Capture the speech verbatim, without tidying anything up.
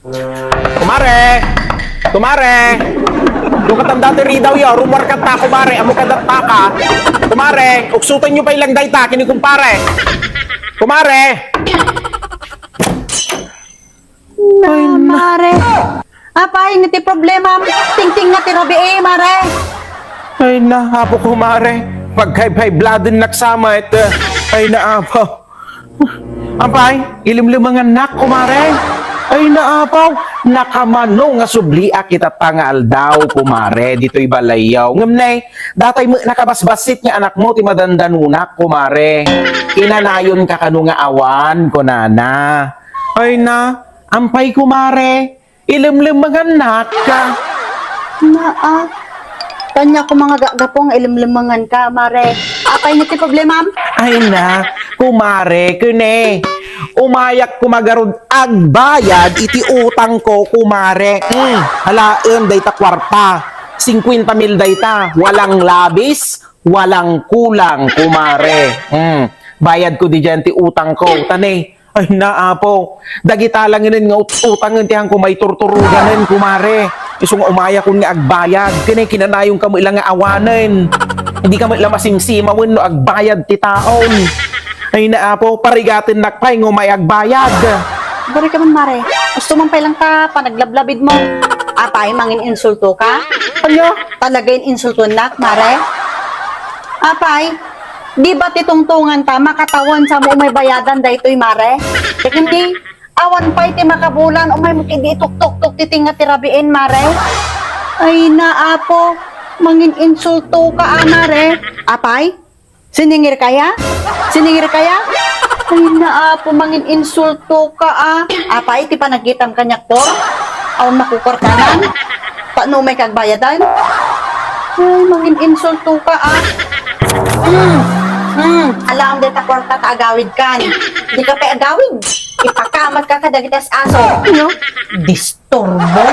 Kumare! Kumare! No katanda ti ridaw yo, rummuar kanta, kumare, ammo kadatta ka. Kumare, uksutan yo pay lang dayta, kini kumpare. Kumare! Na, mare. Apay, nga ti problema, tingting nga ti rabii, mare. Ay na, apo ko, mare. Pagkay-, pay-, bladen naksamet. Ay na, apo. Apay, ilimlimangannak, kumare. Ay na, apo. Nakamano nga subliak itatta nga aldaw, kumare, ditoy balayyo. Ngem ne, datay met nakabasbassit nga anakmo ti madandanonak, kumare. Kinanayon ka kano nga awan, kunana. Ay na, ampay, kumare. Ilemlemengannak. Naa. Ania koma nga gagapu nga ilemlemengan ka, mare? Apay nga ti problemam? Ay na, kumare, kene. Umayak koma garud agbayad iti utang ko, kumare. Mm, alaem dayta kuarta. Singkuenta mil dayta. Walang labis, walang kulang, kumare. Mm, bayad ko didian ti utang ko. Tane, Ay na, apo. Dagita langenen nga ut-, utangen ti hanko maiturturuganen, kumare. Isu nga umayakon nga agbayad. Kene kinanayon ka met la nga awanen. Dika met la masimsimawen no agbayad ti taon. Ay na, apo. Parigatennak pay nga umay agbayad. Buri ka man, mare. Gusto man pay lang ta panaglablabid mo. Apay, mangin-insulto ka? Ania? Talaga in-insultonak, mare? Apay, di ba ti tungtunganta makatawen sa mo umay bayadan daytoy, mare? Ket indi, awan pay ti makabulan, umay mo idi ituktuktok ti tinga ti rabiin, mare? Ay na, apo, mangin-insulto ka, a, mare. Apay, siningir kaya? Siningir kaya? Ay na, apo, mangin-insulto ka, a. Apay, ti panagkitam kaniak, Tor? Awan makukuartanan? Tapno umay kagbayadan? Ay, mangin-insulto ka, a. Hmm, hmm, alaem dayta kuarta ta agawid kan. Di ka pay agawid. Ipakamat ka kadagiti as-aso. Ano? Disturbo.